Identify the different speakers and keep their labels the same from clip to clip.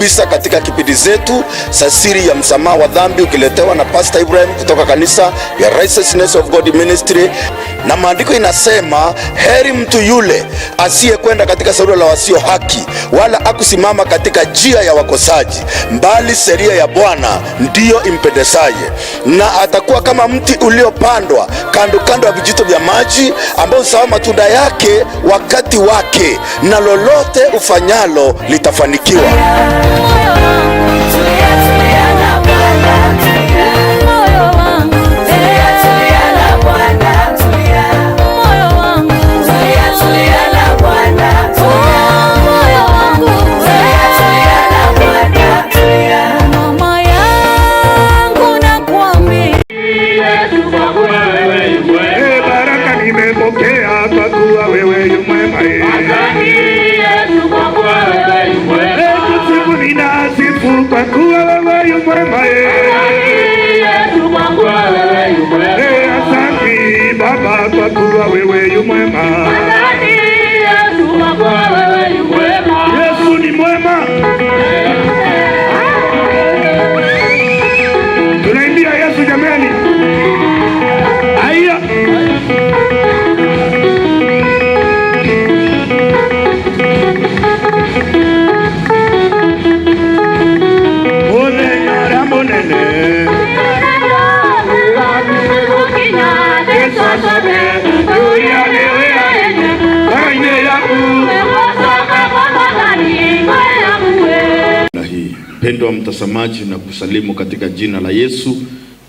Speaker 1: Ninakukaribisha katika kipindi zetu za siri ya msamaha wa dhambi, ukiletewa na Pastor Ibrahim kutoka kanisa ya Righteousness of God Ministry. Na maandiko inasema heri mtu yule asiyekwenda katika shauri la wasio haki, wala akusimama katika njia ya wakosaji, bali sheria ya Bwana ndiyo impendezaye, na atakuwa kama mti uliopandwa kando kando ya vijito vya maji, ambao huzaa matunda yake wakati wake, na lolote ufanyalo litafanikiwa.
Speaker 2: Moyo wangu
Speaker 3: Tulia, tulia na Bwana, tulia.
Speaker 2: Moyo wangu
Speaker 3: Tulia, tulia na Bwana, tulia.
Speaker 2: Moyo wangu
Speaker 3: Tulia, tulia na Bwana, tulia.
Speaker 2: Moyo wangu
Speaker 3: Tulia, tulia na Bwana, tulia.
Speaker 2: Mama yangu nakwambia.
Speaker 4: E, baraka nimepokea kwa kuwa wewe yu mwema. E, kusifu ninasifu kwa kuwa wewe yu mwema. E, asante Baba kwa kuwa wewe yu mwema. Yesu ni mwema. Tunaimbia Yesu jameni. Aya. Mũthenya ũrĩa mũnene Yesu acoke Yuria ngoro-inĩ yaku.
Speaker 5: Na hii mpendwa mtazamaji, na kusalimu katika jina la Yesu,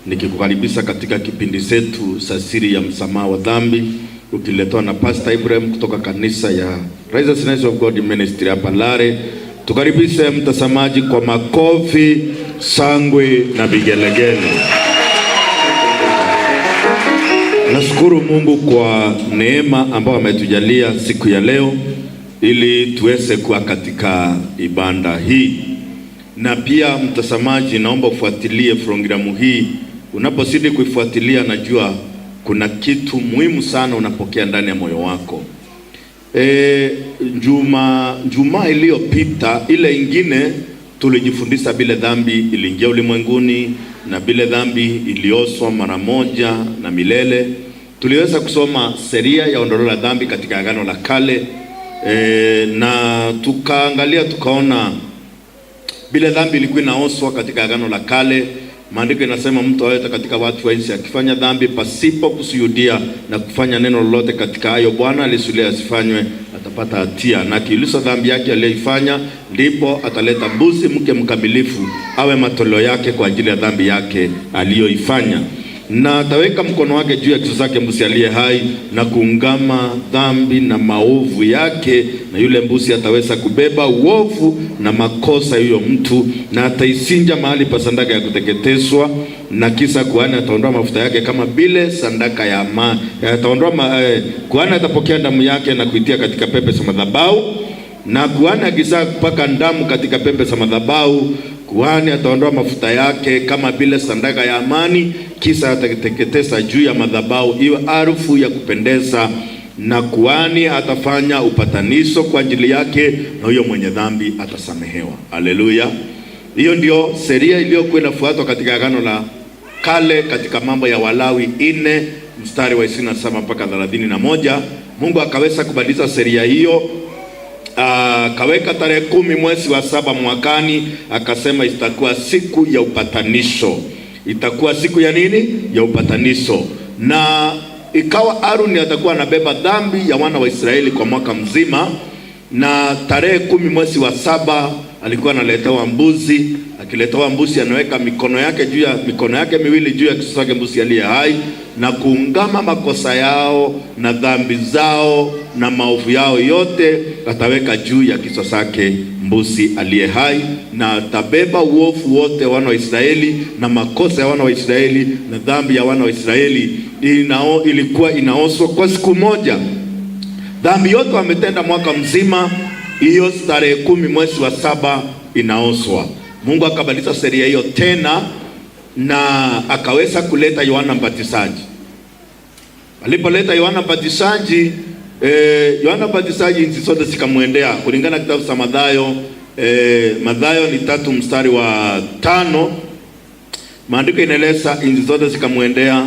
Speaker 5: nikikukaribisha katika kipindi zetu za siri ya msamaha wa dhambi, ukiletwa na Pastor Ibrahim kutoka kanisa ya Righteousness of God Ministry hapa Lare. Tukaribishe mtazamaji kwa makofi, shangwe na vigelegele. Nashukuru Mungu kwa neema ambayo ametujalia siku ya leo ili tuweze kuwa katika ibada hii. Na pia mtazamaji, naomba ufuatilie programu hii. Unapozidi kuifuatilia, najua kuna kitu muhimu sana unapokea ndani ya moyo wako. E, juma iliyopita ile ingine tulijifundisha vile dhambi iliingia ulimwenguni na vile dhambi ilioswa mara moja na milele. Tuliweza kusoma sheria ya ondoleo la dhambi katika Agano la Kale, na tukaangalia tukaona vile dhambi ilikuwa inaoswa katika Agano la Kale. Maandiko inasema mtu awe katika watu wa nchi akifanya dhambi pasipo kusujudia na kufanya neno lolote katika hayo Bwana alisulia asifanywe, atapata hatia, na akiuliza dhambi yake aliyoifanya, ndipo ataleta mbuzi mke mkamilifu awe matoleo yake kwa ajili ya dhambi yake aliyoifanya, na ataweka mkono wake juu ya kichwa chake mbuzi aliye hai na kuungama dhambi na maovu yake, na yule mbuzi ataweza kubeba uovu na makosa ya huyo mtu, na ataisinja mahali pa sadaka ya kuteketezwa, na kisa kuhani ataondoa mafuta yake kama vile sadaka ya ama, ataondoa kuhani atapokea damu yake na kuitia katika pembe za madhabahu, na kuhani akisha kupaka damu katika pembe za madhabahu, kuhani ataondoa mafuta yake kama vile sadaka ya amani, kisha atateketeza juu ya madhabahu iwe harufu ya kupendeza, na kuhani atafanya upatanisho kwa ajili yake, na huyo mwenye dhambi atasamehewa. Haleluya! Hiyo ndio sheria iliyokuwa inafuatwa katika Agano la Kale, katika Mambo ya Walawi 4 mstari wa 27 mpaka 31. Mungu akaweza kubadilisha sheria hiyo, akaweka tarehe 10 mwezi wa 7 mwakani, akasema itakuwa siku ya upatanisho. Itakuwa siku ya nini? Ya upatanisho. Na ikawa Aruni atakuwa anabeba dhambi ya wana wa Israeli kwa mwaka mzima, na tarehe 10 mwezi wa 7 alikuwa analetewa mbuzi. Akiletewa mbuzi, anaweka mikono yake juu ya mikono yake miwili juu ya kichwa chake mbuzi aliye hai na kuungama makosa yao na dhambi zao na maovu yao yote, ataweka juu ya kichwa chake mbuzi aliye hai, na atabeba uovu wote wa wana wa Israeli na makosa ya wana wa Israeli na dhambi ya wana wa Israeli. Ilikuwa inaoswa kwa siku moja. Dhambi yote wametenda mwaka mzima, hiyo tarehe 10 mwezi wa 7 inaoswa. Mungu akabadilisha sheria hiyo tena na akaweza kuleta Yohana Mbatizaji. Alipoleta Yohana Mbatizaji, Yohana Mbatizaji nchi zote zikamwendea kulingana na kitabu cha Mathayo Mathayo ni 3 mstari wa 5. Maandiko inaeleza nchi zote zikamwendea,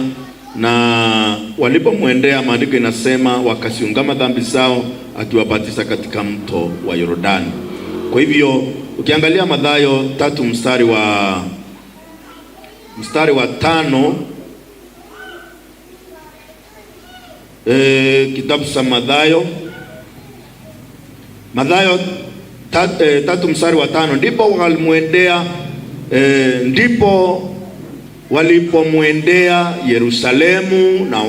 Speaker 5: na walipomwendea, maandiko inasema wakasiungama dhambi zao, akiwabatiza katika mto wa Yordani. Kwa hivyo ukiangalia Mathayo 3 mstari wa 5, kitabu cha Mathayo 3 mstari wa 5, ndipo walimwendea, ndipo walipomwendea Yerusalemu na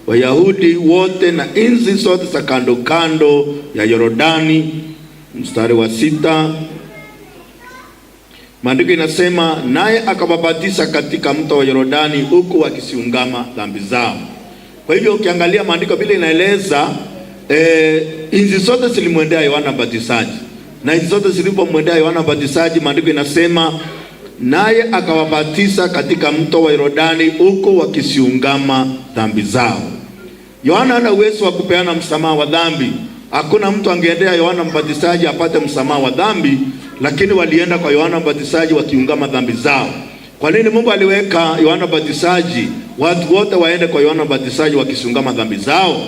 Speaker 5: Wayahudi wote na nchi zote za kando kando ya Yordani. Mstari wa 6, maandiko inasema naye akawabatiza katika mto wa Yordani huku wakisiungama dhambi zao. Kwa hivyo ukiangalia maandiko vile inaeleza, nchi zote zilimwendea Yohana Mbatizaji, na nchi zote zilipomwendea Yohana Mbatizaji, maandiko inasema naye akawabatiza katika mto wa Yordani huku wakisiungama dhambi zao. Yohana hana uwezo wa kupeana msamaha wa dhambi. Hakuna mtu angeendea Yohana Mbatizaji apate msamaha wa dhambi, lakini walienda kwa Yohana Mbatizaji wakiungama dhambi zao. Kwa nini Mungu aliweka Yohana Mbatizaji watu wote waende kwa Yohana Mbatizaji wakisiungama dhambi zao?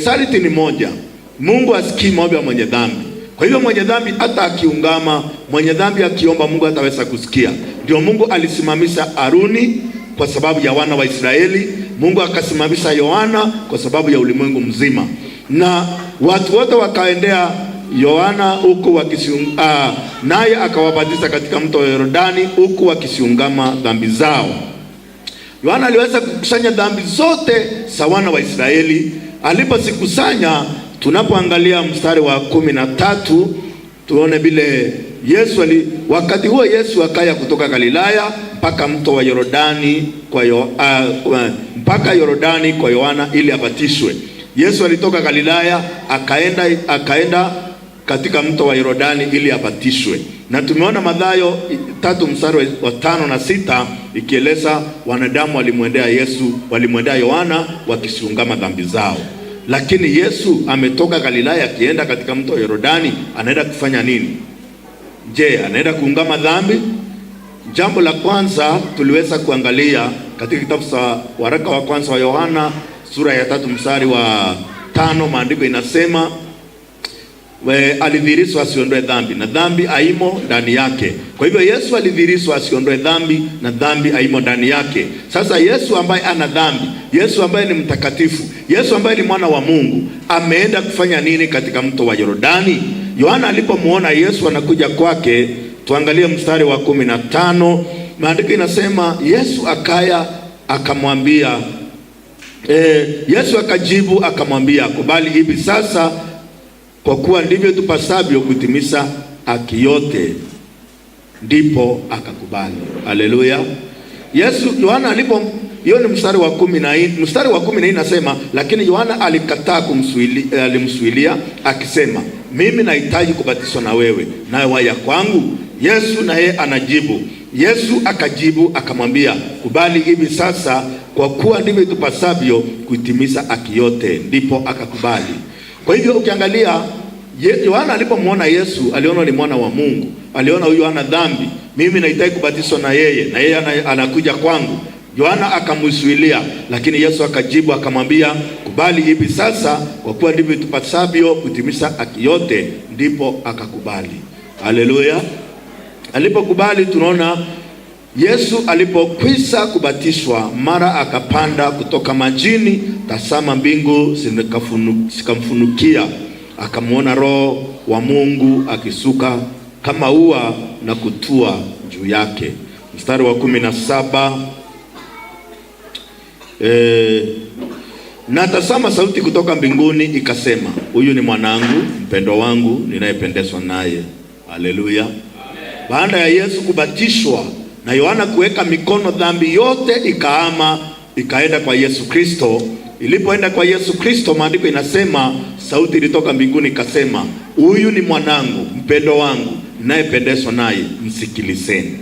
Speaker 5: Saliti ni moja. Mungu asikii maombi ya mwenye dhambi. Kwa hivyo mwenye dhambi hata akiungama, mwenye dhambi akiomba, Mungu hataweza kusikia. Ndio Mungu alisimamisha Haruni kwa sababu ya wana wa Israeli. Mungu akasimamisha Yohana kwa sababu ya ulimwengu mzima. Na watu wote wakaendea Yohana huku naye akawabatiza katika mto wa Yordani huku wakisiungama dhambi zao. Yohana aliweza kukusanya dhambi zote za wana wa Israeli. Alipozikusanya, tunapoangalia mstari wa 13, tuone vile Yesu wakati huo Yesu akaya kutoka Galilaya mpaka mto wa Yordani kwa mpaka Yordani kwa Yohana ili abatishwe. Yesu alitoka Galilaya akaenda katika mto wa Yordani ili abatishwe. Na tumeona Mathayo 3 mstari wa 5 na 6 ikieleza wanadamu walimwendea Yesu, walimwendea Yohana wakisiungama dhambi zao. Lakini Yesu ametoka Galilaya akienda katika mto wa Yordani, anaenda kufanya nini? Je, anaenda kuungama dhambi? Jambo la kwanza tuliweza kuangalia katika kitabu cha waraka wa kwanza wa Yohana sura ya 3 mstari wa 5, maandiko inasema alidhihirishwa asiondoe dhambi, na dhambi haimo ndani yake. Kwa hivyo Yesu alidhihirishwa asiondoe dhambi, na dhambi haimo ndani yake. Sasa Yesu ambaye ana dhambi, Yesu ambaye ni mtakatifu, Yesu ambaye ni mwana wa Mungu, ameenda kufanya nini katika mto wa Yordani? Yohana alipomuona Yesu anakuja kwake, tuangalie mstari wa 15, maandiko inasema Yesu akaya akamwambia, Yesu akajibu akamwambia, kubali hivi sasa, kwa kuwa ndivyo tupasavyo kutimiza haki yote. Ndipo akakubali. Haleluya. Yesu Yohana alipo, hiyo ni mstari wa 14, mstari wa 14 inasema, lakini Yohana alikataa alimsuilia akisema, mimi nahitaji kubatizwa na wewe, nawe waya kwangu? Yesu naye anajibu. Yesu akajibu akamwambia, kubali hivi sasa, kwa kuwa ndivyo tupasavyo kutimiza haki yote. Ndipo akakubali. Kwa hivyo ukiangalia Yohana alipomuona Yesu aliona ni mwana wa Mungu, aliona huyu hana dhambi, mimi nahitaji kubatizwa na yeye, na yeye anakuja kwangu. Yohana akamzuilia, lakini Yesu akajibu akamwambia, kubali hivi sasa, kwa kuwa ndivyo tupasavyo kutimiza haki yote. Ndipo akakubali. Haleluya. Alipokubali, tunaona Yesu alipokwisha kubatizwa, mara akapanda kutoka majini, tazama mbingu zikamfunukia, akamuona Roho wa Mungu akisuka kama ua na kutua juu yake. Mstari wa 17, na tazama sauti kutoka mbinguni ikasema, huyu ni mwanangu mpendwa wangu ninayependezwa naye. Haleluya. Baada ya Yesu kubatizwa na Yohana kuweka mikono, dhambi yote ikahama ikaenda kwa Yesu Kristo. Ilipoenda kwa Yesu Kristo, maandiko inasema sauti ilitoka mbinguni ikasema, huyu ni mwanangu mpendwa wangu ninayependezwa naye, msikilizeni.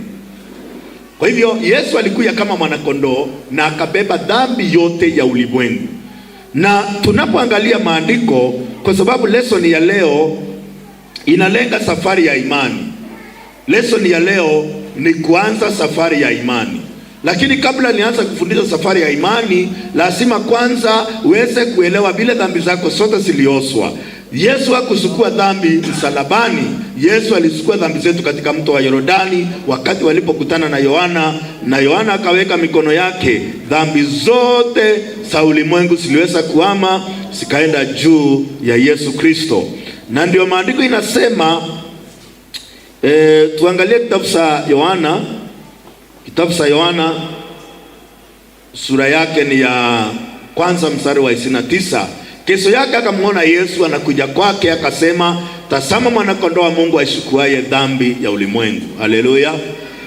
Speaker 5: Kwa hivyo Yesu alikuja kama mwanakondoo na akabeba dhambi yote ya ulimwengu. Na tunapoangalia maandiko, kwa sababu lesson ya leo Inalenga safari ya imani. Lesson ya leo ni kuanza safari ya imani. Lakini kabla nianze kufundisha safari ya imani, lazima kwanza uweze kuelewa vile dhambi zako zote zilioswa. Yesu hakusukua dhambi msalabani. Yesu alisukua dhambi zetu katika mto wa Yordani wakati walipokutana na Yohana, na Yohana akaweka mikono yake, dhambi zote za ulimwengu ziliweza kuhama zikaenda juu ya Yesu Kristo. Na ndio maandiko inasema tuangalie kitabu cha Yohana, kitabu cha Yohana sura yake ni ya kwanza mstari wa 29. Kesho yake akamwona Yesu anakuja kwake, akasema, tazama mwana-kondoo wa Mungu aishukuaye dhambi ya ulimwengu. Haleluya!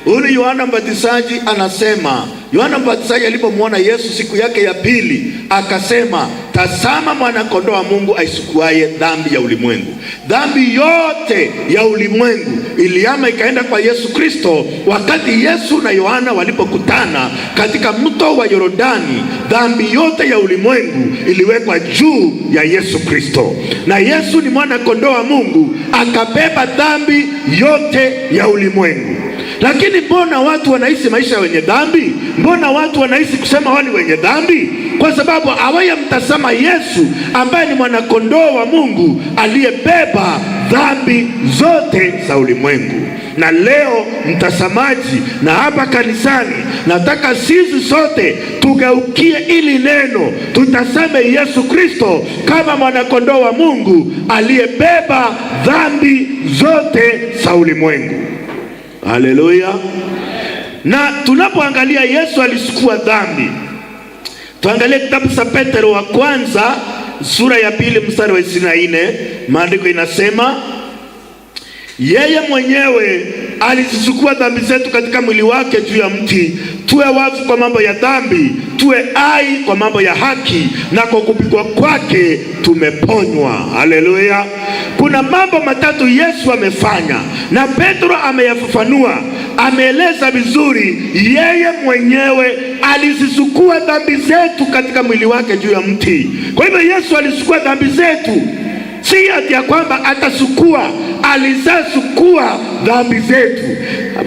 Speaker 5: Huyu ni Yohana Mbatizaji anasema, Yohana Mbatizaji alipomwona Yesu siku yake ya pili akasema, tazama mwana-kondoo wa Mungu aishukuaye dhambi ya ulimwengu. Dhambi yote ya ulimwengu ilihama ikaenda kwa Yesu Kristo. Wakati Yesu na Yohana walipokutana katika mto wa Yordani, dhambi yote ya ulimwengu iliwekwa juu ya Yesu Kristo, na Yesu ni mwana kondoo wa Mungu, akabeba dhambi yote ya ulimwengu. Lakini mbona watu wanaishi maisha wenye dhambi? Mbona watu wanaishi kusema wao ni wenye dhambi? Kwa sababu hawajamtazama Yesu ambaye ni mwanakondoo wa Mungu aliyebeba dhambi zote za ulimwengu. Na leo mtazamaji, na hapa kanisani, nataka sisi sote tugeukie ili neno, tutazame Yesu Kristo kama mwanakondoo wa Mungu aliyebeba dhambi zote za ulimwengu. Haleluya! Na tunapoangalia Yesu alisukua dhambi, tuangalie kitabu cha Petro wa kwanza sura ya 2 mstari wa 24. Maandiko inasema yeye mwenyewe alizisukua dhambi zetu katika mwili wake juu ya mti, tuwe wafu kwa mambo ya dhambi, tuwe hai kwa mambo ya haki, na kwa kupigwa kwake tumeponywa. Haleluya! Kuna mambo matatu Yesu amefanya na Petro ameyafafanua, ameeleza vizuri. Yeye mwenyewe alizisukua dhambi zetu katika mwili wake juu ya mti. Kwa hivyo Yesu alisukua dhambi zetu, si ati ya kwamba atasukua, alizasukua dhambi zetu.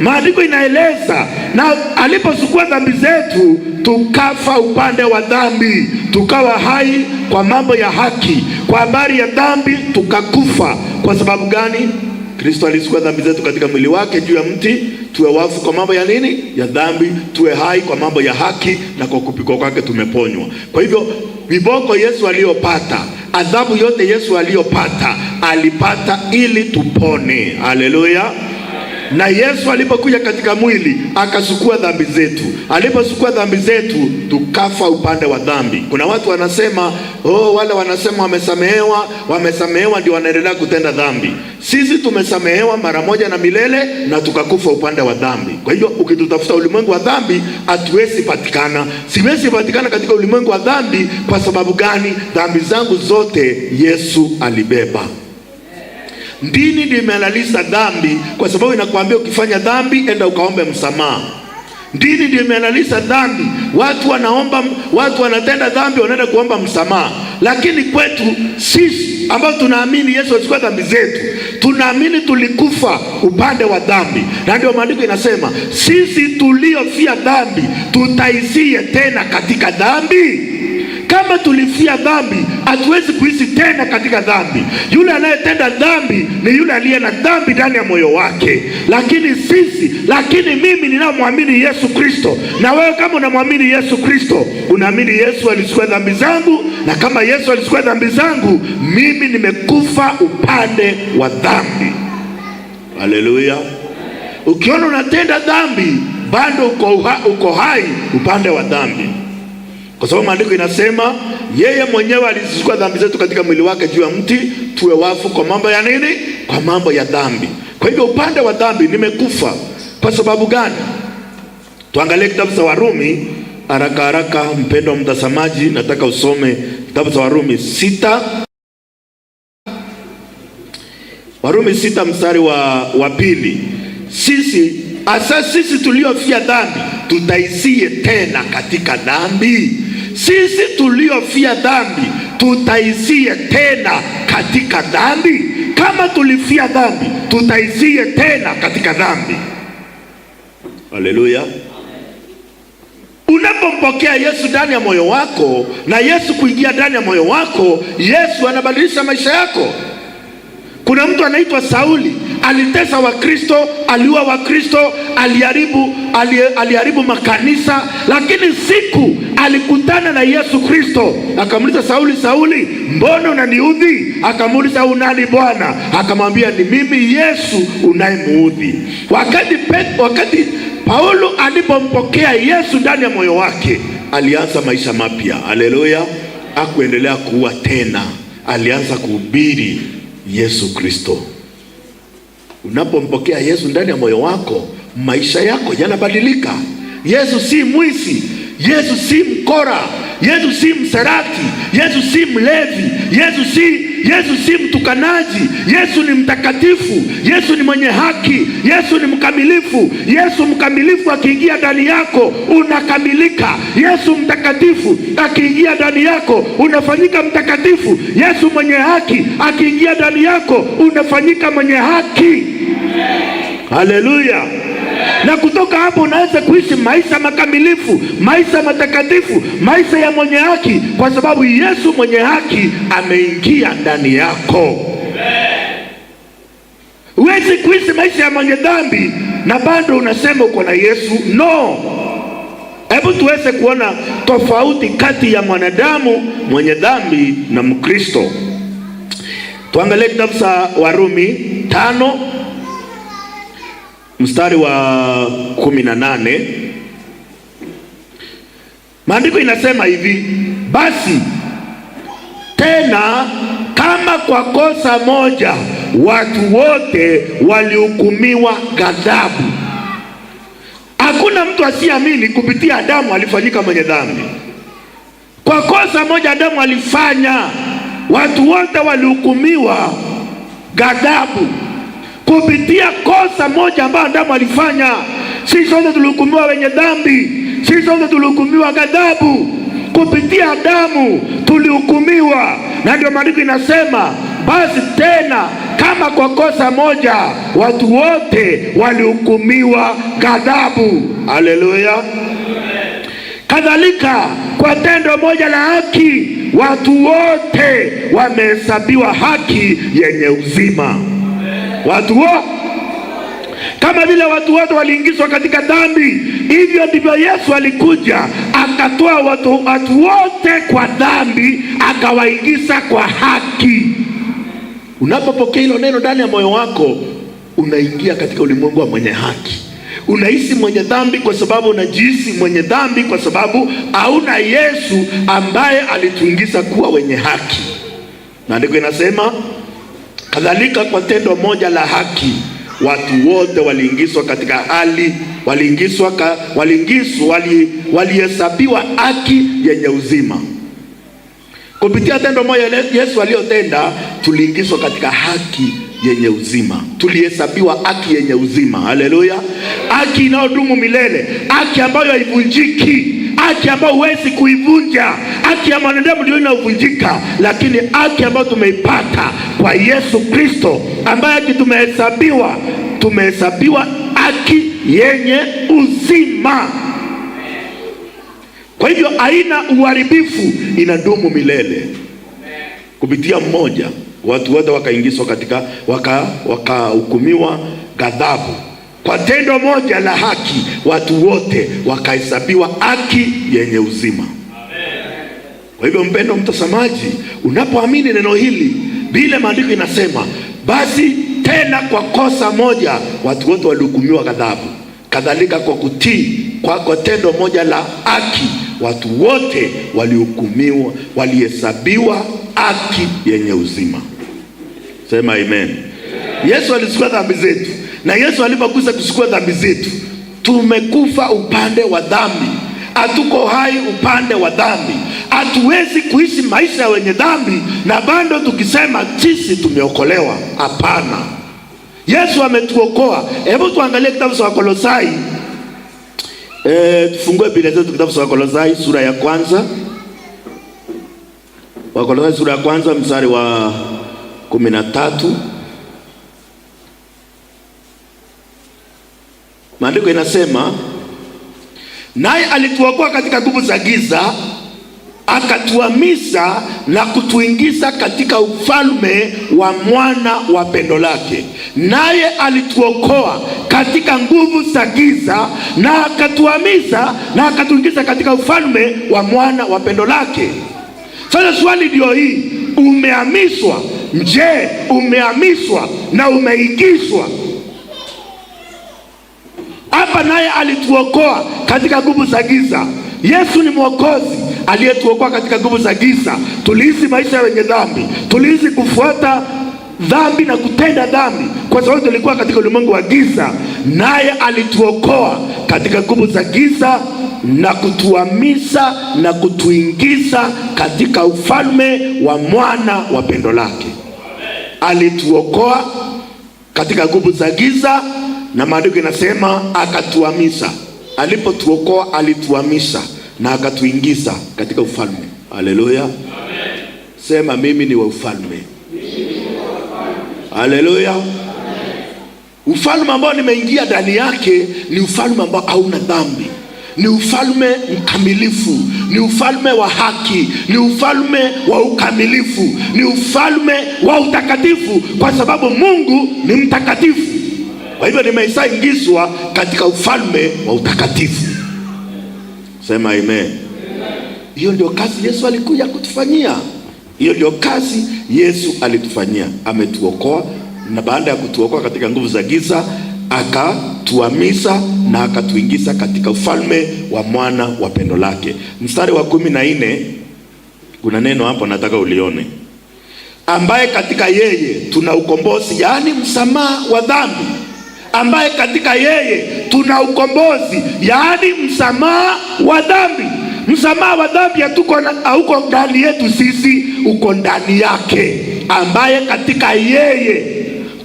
Speaker 5: Maandiko inaeleza, na aliposukua dhambi zetu tukafa upande wa dhambi, tukawa hai kwa mambo ya haki. Kwa habari ya dhambi tukakufa. Kwa sababu gani? Kristo alisukua dhambi zetu katika mwili wake juu ya mti, tuwe wafu kwa mambo ya nini? Ya dhambi, tuwe hai kwa mambo ya haki, na kwa kupigwa kwake tumeponywa. Kwa hivyo viboko Yesu aliyopata, adhabu yote Yesu aliyopata, alipata ili tupone. Haleluya! Na Yesu alipokuja katika mwili akasukua dhambi zetu. Aliposukua dhambi zetu tukafa upande wa dhambi. Kuna watu wanasema oh, wale wanasema wamesamehewa, wamesamehewa ndio wanaendelea kutenda dhambi. Sisi tumesamehewa mara moja na milele na tukakufa upande wa dhambi. Kwa hivyo ukitutafuta ulimwengu wa dhambi hatuwezi patikana. Siwezi patikana katika ulimwengu wa dhambi. Kwa sababu gani? Dhambi zangu zote Yesu alibeba. Dini ndio imehalalisha dhambi, kwa sababu inakwambia ukifanya dhambi enda ukaombe msamaha. Dini ndio imehalalisha dhambi. Watu wanaomba, watu wanatenda dhambi wanaenda kuomba msamaha. Lakini kwetu sisi ambao tunaamini Yesu alichukua dhambi zetu, tunaamini tulikufa upande wa dhambi, na ndio maandiko inasema sisi tuliofia dhambi tutaishie tena katika dhambi? Kama tulifia dhambi, hatuwezi kuishi tena katika dhambi. Yule anayetenda dhambi ni yule aliye na dhambi ndani ya moyo wake. Lakini sisi, lakini mimi ninamwamini Yesu Kristo, na wewe kama unamwamini Yesu Kristo, unaamini Yesu alichukua dhambi zangu, na kama Yesu alichukua dhambi zangu, mimi nimekufa upande wa dhambi. Haleluya! Ukiona unatenda dhambi, bado uko hai upande wa dhambi. Kwa sababu maandiko inasema yeye mwenyewe alizichukua dhambi zetu katika mwili wake juu ya mti, tuwe wafu kwa mambo ya nini? Kwa mambo ya dhambi. Kwa hivyo upande wa dhambi nimekufa. Kwa sababu gani? Tuangalie kitabu cha Warumi haraka haraka, mpendwa mtazamaji, nataka usome kitabu cha Warumi 6. Warumi 6 mstari wa 2. Sisi asa sisi tuliofia dhambi tutaisie tena katika dhambi? Sisi tuliofia dhambi tutaisie tena katika dhambi? Kama tulifia dhambi, tutaisie tena katika dhambi? Haleluya! Unapompokea Yesu ndani ya moyo wako na Yesu kuingia ndani ya moyo wako, Yesu anabadilisha maisha yako. Kuna mtu anaitwa Sauli, alitesa Wakristo, aliua Wakristo, aliharibu makanisa, lakini siku alikutana na Yesu Kristo akamuuliza Sauli, Sauli, mbona unaniudhi? Akamuuliza, unani Bwana? Akamwambia, ni mimi Yesu unayemuudhi. Wakati Paulo alipompokea Yesu ndani ya moyo wake, alianza maisha mapya. Haleluya! Hakuendelea kuua tena, alianza kuhubiri Yesu Kristo. Unapompokea Yesu ndani ya moyo wako, maisha yako yanabadilika. Yesu si mwizi, Yesu si mkora, Yesu si mserati, Yesu si mlevi, Yesu si mtukanaji. Yesu ni mtakatifu, Yesu ni mwenye haki, Yesu ni mkamilifu. Yesu mkamilifu akiingia ndani yako unakamilika. Yesu mtakatifu akiingia ndani yako unafanyika mtakatifu. Yesu mwenye haki akiingia ndani yako unafanyika mwenye haki. Haleluya! Na kutoka hapo unaweza kuishi maisha makamilifu, maisha matakatifu, maisha ya mwenye haki, kwa sababu Yesu mwenye haki ameingia ndani yako. Huwezi kuishi maisha ya mwenye dhambi na bado unasema uko na Yesu. No. Hebu tuweze kuona tofauti kati ya mwanadamu mwenye dhambi na Mkristo. Tuangalie kitabu cha Warumi 5 mstari wa 18. Maandiko inasema hivi: basi tena kama kwa kosa moja watu wote walihukumiwa ghadhabu. Hakuna mtu asiamini kupitia Adamu alifanyika mwenye dhambi. Kwa kosa moja Adamu alifanya, watu wote walihukumiwa ghadhabu. Kupitia kosa moja ambayo Adamu alifanya, sisi sote tulihukumiwa wenye dhambi, sisi sote tulihukumiwa ghadhabu. Kupitia Adamu tulihukumiwa, na ndio maandiko inasema basi tena kama kwa kosa moja watu wote walihukumiwa ghadhabu. Haleluya! Kadhalika kwa tendo moja la haki watu wote wamehesabiwa haki yenye uzima. Watu wote, kama vile watu wote waliingizwa katika dhambi, hivyo ndivyo Yesu alikuja akatoa watu wote kwa dhambi, akawaingiza kwa haki. Unapopokea hilo neno ndani ya moyo wako, unaingia katika ulimwengu wa mwenye haki. Unahisi mwenye dhambi kwa sababu unajihisi mwenye dhambi kwa sababu hauna Yesu ambaye alituingiza kuwa wenye haki. Maandiko inasema kadhalika kwa tendo moja la haki watu wote waliingizwa katika hali, walihesabiwa haki yenye uzima. Kupitia tendo moja Yesu aliyotenda, tuliingizwa katika haki yenye uzima. Tulihesabiwa haki yenye uzima. Haleluya! Haki inayodumu milele, haki ambayo haivunjiki, haki ambayo huwezi kuivunja. Haki ya mwanadamu ndio inavunjika, lakini haki ambayo tumeipata kwa Yesu Kristo, ambaye haki tumehesabiwa haki yenye uzima. Kwa hivyo haina uharibifu, inadumu milele. Kupitia mmoja watu wote wakaingizwa katika wakahukumiwa ghadhabu. Kwa tendo moja la haki watu wote wakahesabiwa haki yenye uzima. Kwa hivyo mpendo mtazamaji, unapoamini neno hili, vile maandiko inasema, basi tena kwa kosa moja watu wote walihukumiwa ghadhabu, kadhalika kwa kutii kwa tendo moja la haki watu wote walihukumiwa, walihesabiwa haki yenye uzima. Sema amen. Yesu alichukua dhambi zetu, na Yesu alipokuja kuchukua dhambi zetu, tumekufa upande wa dhambi, hatuko hai upande wa dhambi. Hatuwezi kuishi maisha ya wenye dhambi na bado tukisema sisi tumeokolewa. Hapana, Yesu ametuokoa. Hebu tuangalie kitabu cha Wakolosai. Tufungue Biblia zetu kitabu cha Wakolosai sura ya kwanza. Wakolosai sura ya kwanza mstari wa 13, maandiko inasema, naye alituokoa katika nguvu za giza, akatuhamisha na kutuingiza katika ufalme wa mwana wa pendo lake. Naye alituokoa katika nguvu za giza na akatuhamisha na akatuingiza katika ufalme wa mwana wa pendo lake. Sasa swali ndio hii, umehamishwa? Je, umehamishwa na umeingizwa hapa? Naye alituokoa katika nguvu za giza. Yesu ni Mwokozi aliyetuokoa katika nguvu za giza. Tuliishi maisha ya wenye dhambi, tuliishi kufuata dhambi na kutenda dhambi, kwa sababu tulikuwa katika ulimwengu wa giza. Naye alituokoa katika nguvu za giza na kutuhamisha na kutuingiza katika ufalme wa mwana wa pendo lake. Alituokoa katika nguvu za giza, na maandiko inasema akatuhamisha. Alipotuokoa alituhamisha na akatuingiza katika ufalme. Haleluya! Sema, mimi ni wa ufalme. Haleluya! Ufalme ambao nimeingia ndani yake ni ufalme ambao hauna dhambi, ni ufalme mkamilifu, ni ufalme wa haki, ni ufalme wa ukamilifu, ni ufalme wa utakatifu, kwa sababu Mungu ni mtakatifu. Kwa hivyo nimeshaingizwa katika ufalme wa utakatifu. Sema amen. Hiyo ndio kazi Yesu alikuja kutufanyia. Hiyo ndio kazi Yesu alitufanyia. Ametuokoa, na baada ya kutuokoa katika nguvu za giza akatuhamisha na akatuingiza katika ufalme wa mwana wa pendo lake. Mstari wa 14, kuna neno hapo nataka ulione, ambaye katika yeye tuna ukombozi, yaani msamaha wa dhambi. Ambaye katika yeye tuna ukombozi, yaani msamaha wa dhambi. Msamaha wa dhambi hauko ndani yetu sisi, uko ndani yake, ambaye katika yeye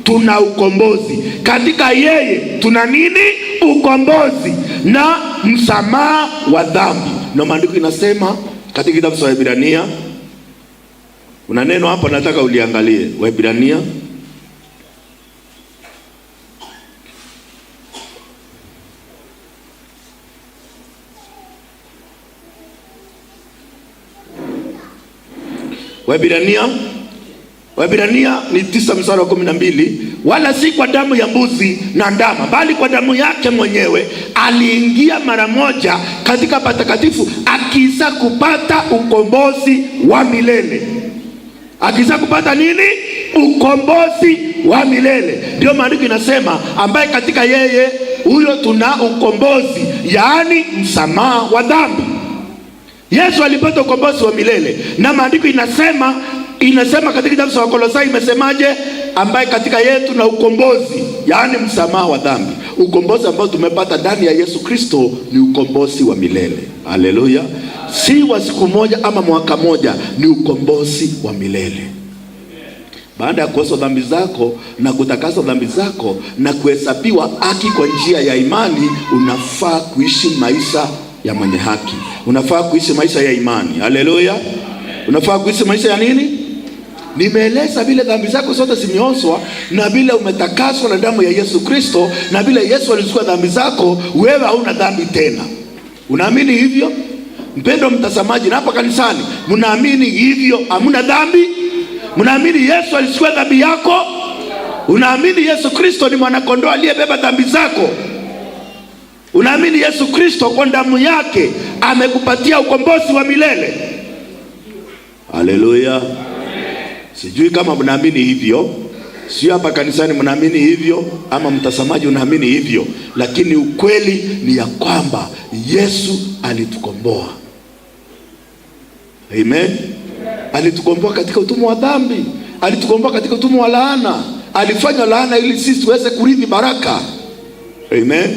Speaker 5: tuna ukombozi. Katika yeye tuna nini? Ukombozi na msamaha wa dhambi. Na maandiko inasema katika kitabu cha Waebrania, kuna neno hapa nataka uliangalie. Waebrania Waebrania ni 9 mstari wa 12, wala si kwa damu ya mbuzi na ndama, bali kwa damu yake mwenyewe aliingia mara moja katika patakatifu, akiisa kupata ukombozi wa milele. Akiisa kupata nini? Ukombozi wa milele. Ndio maandiko inasema ambaye katika yeye huyo tuna ukombozi, yaani msamaha wa dhambi. Yesu alipata ukombozi wa milele, na maandiko inasema katika kitabu cha Wakolosai imesemaje? Ambaye katika yeye tuna ukombozi, yaani msamaha wa dhambi. Ukombozi ambao tumepata ndani ya Yesu Kristo ni ukombozi wa milele. Haleluya! Si wa siku moja ama mwaka moja, ni ukombozi wa milele. Baada ya kuosha dhambi zako na kutakasa dhambi zako na kuhesabiwa haki kwa njia ya imani, unafaa kuishi maisha ya mwenye haki. Unafaa kuishi maisha ya imani. Haleluya! Unafaa kuishi maisha ya nini? Nimeeleza vile dhambi zako zote zimeoshwa na vile umetakaswa na damu ya Yesu Kristo, na vile Yesu alichukua dhambi zako, wewe hauna dhambi tena. Unaamini hivyo? Mpendo mtazamaji, na hapa kanisani mnaamini hivyo? Hamuna dhambi? Mnaamini Yesu alichukua dhambi yako? Unaamini Yesu Kristo ni mwanakondoo aliyebeba dhambi zako? Unaamini Yesu Kristo kwa damu yake amekupatia ukombozi wa milele? Haleluya. Sijui kama mnaamini hivyo, sio hapa kanisani mnaamini hivyo ama mtazamaji unaamini hivyo, lakini ukweli ni ya kwamba Yesu alitukomboa. Amen. Alitukomboa katika utumwa wa dhambi, alitukomboa katika utumwa wa laana, alifanya laana ili sisi tuweze kurithi baraka. Amen.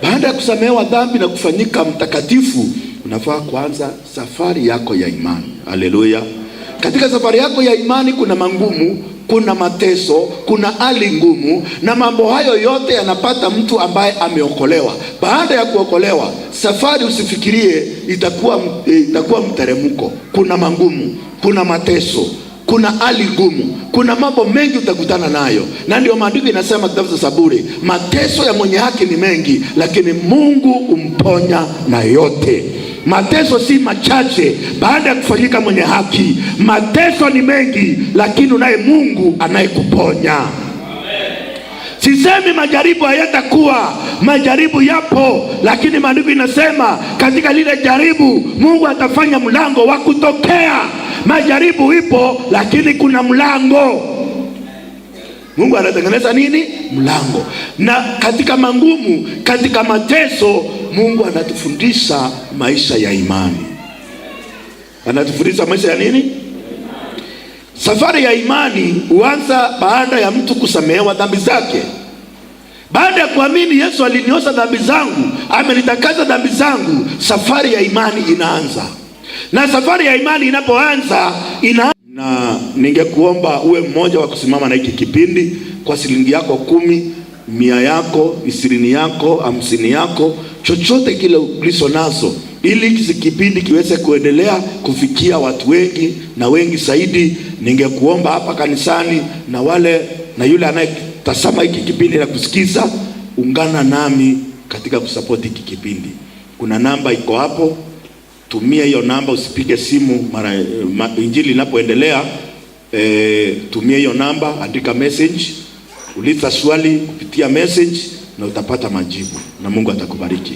Speaker 5: Baada ya kusamehewa dhambi na kufanyika mtakatifu, unafaa kuanza safari yako ya imani. Haleluya. Katika safari yako ya imani kuna mangumu, kuna mateso, kuna hali ngumu, na mambo hayo yote yanapata mtu ambaye ameokolewa. Baada ya kuokolewa, safari usifikirie itakuwa mteremko. Kuna mangumu, kuna mateso, kuna hali ngumu, kuna mambo mengi utakutana nayo, na ndio maandiko inasema kitabu cha Zaburi, mateso ya mwenye haki ni mengi, lakini Mungu humponya na yote. Mateso si machache baada ya kufanyika mwenye haki. Mateso ni mengi, lakini unaye Mungu anayekuponya. Sisemi majaribu hayatakuwa, majaribu yapo, lakini maandiko inasema katika lile jaribu Mungu atafanya mlango wa kutokea. Majaribu ipo, lakini kuna mlango. Mungu anatengeneza nini? Mlango. Na katika mangumu, katika mateso, Mungu anatufundisha maisha ya imani. Anatufundisha maisha ya nini? Safari ya imani huanza baada ya mtu kusamehewa dhambi zake. Baada ya kuamini Yesu aliniosha dhambi zangu, amenitakasa dhambi zangu, safari ya imani inaanza. Na safari ya imani inapoanza na ningekuomba uwe mmoja wa kusimama na hiki kipindi kwa shilingi yako 10, 100 yako, 20 yako, 50 yako, chochote kile ulicho nazo, ili hiki kipindi kiweze kuendelea kufikia watu wengi na wengi zaidi. Ningekuomba hapa kanisani na wale na yule anayetazama hiki kipindi na kusikiza, ungana nami katika kusupport hiki kipindi. Kuna namba iko hapo, tumia hiyo namba, usipige simu mara injili inapoendelea. Tumia hiyo namba, andika message, uliza swali kupitia message na utapata majibu, na Mungu atakubariki.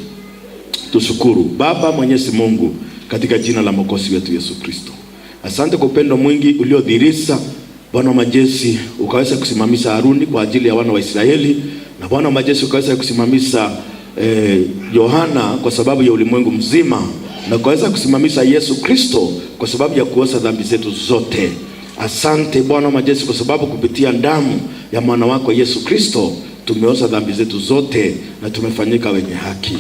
Speaker 5: Tushukuru Baba Mwenyezi Mungu katika jina la Mwokozi wetu Yesu Kristo. Asante kwa upendo mwingi uliodhihirisha Bwana wa majeshi, ukaweza kusimamisha Haruni kwa ajili ya wana wa Israeli, na Bwana wa majeshi ukaweza kusimamisha Yohana kwa sababu ya ulimwengu mzima, na ukaweza kusimamisha Yesu Kristo kwa sababu ya kuosha dhambi zetu zote. Asante Bwana wa majeshi kwa sababu kupitia damu ya mwana wako Yesu Kristo tumeosha dhambi zetu zote na tumefanyika wenye haki.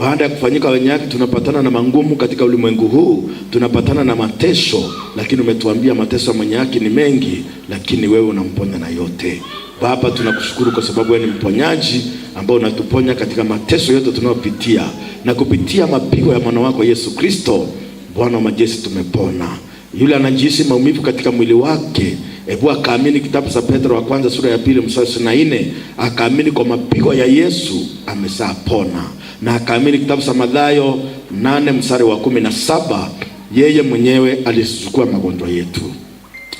Speaker 5: Baada ya kufanyika wenye haki, tunapatana na mangumu katika ulimwengu huu, tunapatana na mateso, lakini umetuambia mateso ya mwenye haki ni mengi, lakini wewe unamponya na yote. Baba, tunakushukuru kwa sababu wewe ni mponyaji ambao unatuponya katika mateso yote tunayopitia, na kupitia mapigo ya mwana wako Yesu Kristo, Bwana wa majeshi, tumepona. Yule anajihisi maumivu katika mwili wake, hebu akaamini kitabu cha Petro wa kwanza sura ya 2 mstari 24, akaamini kwa mapigo ya Yesu ameshapona, na akaamini kitabu cha Mathayo 8 mstari wa 17, yeye mwenyewe alichukua magonjwa yetu.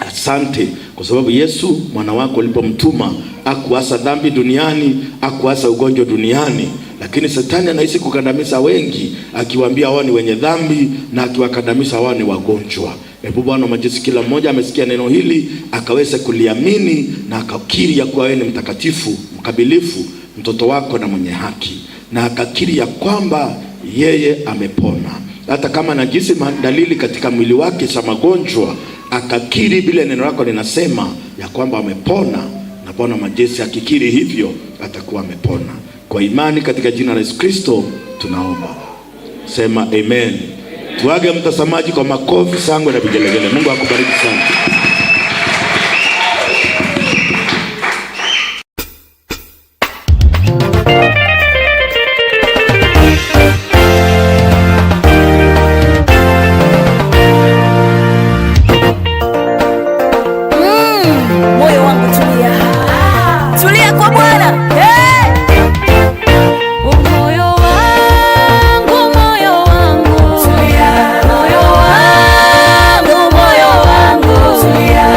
Speaker 5: Asante kwa sababu Yesu mwana wako ulipomtuma hakuasa dhambi duniani, hakuasa ugonjwa duniani, lakini shetani anaishi kukandamiza wengi, akiwaambia wao ni wenye dhambi na akiwakandamiza wao ni wagonjwa. Hebu Bwana wa majeshi, kila mmoja amesikia neno hili akaweze kuliamini na akakiri ya kuwa wewe ni mtakatifu, mkamilifu, mtoto wako na mwenye haki, na akakiri ya kwamba yeye amepona. Hata kama anajisi dalili katika mwili wake za magonjwa, akakiri bila neno lako linasema ya kwamba amepona, na Bwana wa majeshi akikiri hivyo atakuwa amepona. Kwa imani katika jina la Yesu Kristo tunaomba, sema amen. Tuage mtazamaji kwa makofi, shangwe na vigelegele. Mungu akubariki sana.
Speaker 2: Moyo wangu tulia, tulia kwa Bwana. Hey! Moyo wangu, moyo wangu, tulia. Moyo wangu, moyo wangu, tulia.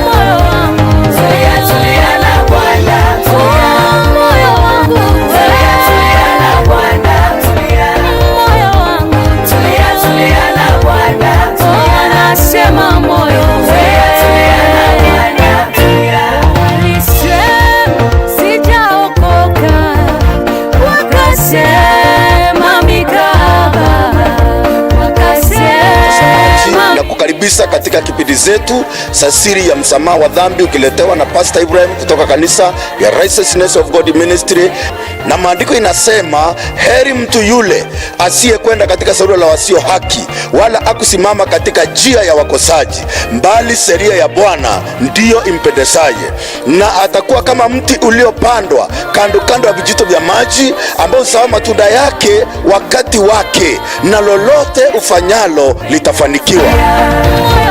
Speaker 2: Moyo wangu, tulia, tulia na Bwana. Tulia. Moyo wangu, tulia, tulia na Bwana. Tulia. Moyo wangu, tulia, tulia na Bwana. Tulia. Nasema moyo, tulia, tulia na Bwana. Tulia.
Speaker 1: kipindi zetu za siri ya msamaha wa dhambi, ukiletewa na Pastor Ibrahim kutoka kanisa ya Righteousness of God Ministry. Na maandiko inasema heri mtu yule asiyekwenda katika shauri la wasio haki, wala akusimama katika njia ya wakosaji, bali sheria ya Bwana ndiyo impendezaye, na atakuwa kama mti uliopandwa kando kando ya vijito vya maji, ambao huzaa matunda yake wakati wake, na lolote ufanyalo litafanikiwa.
Speaker 2: Moyo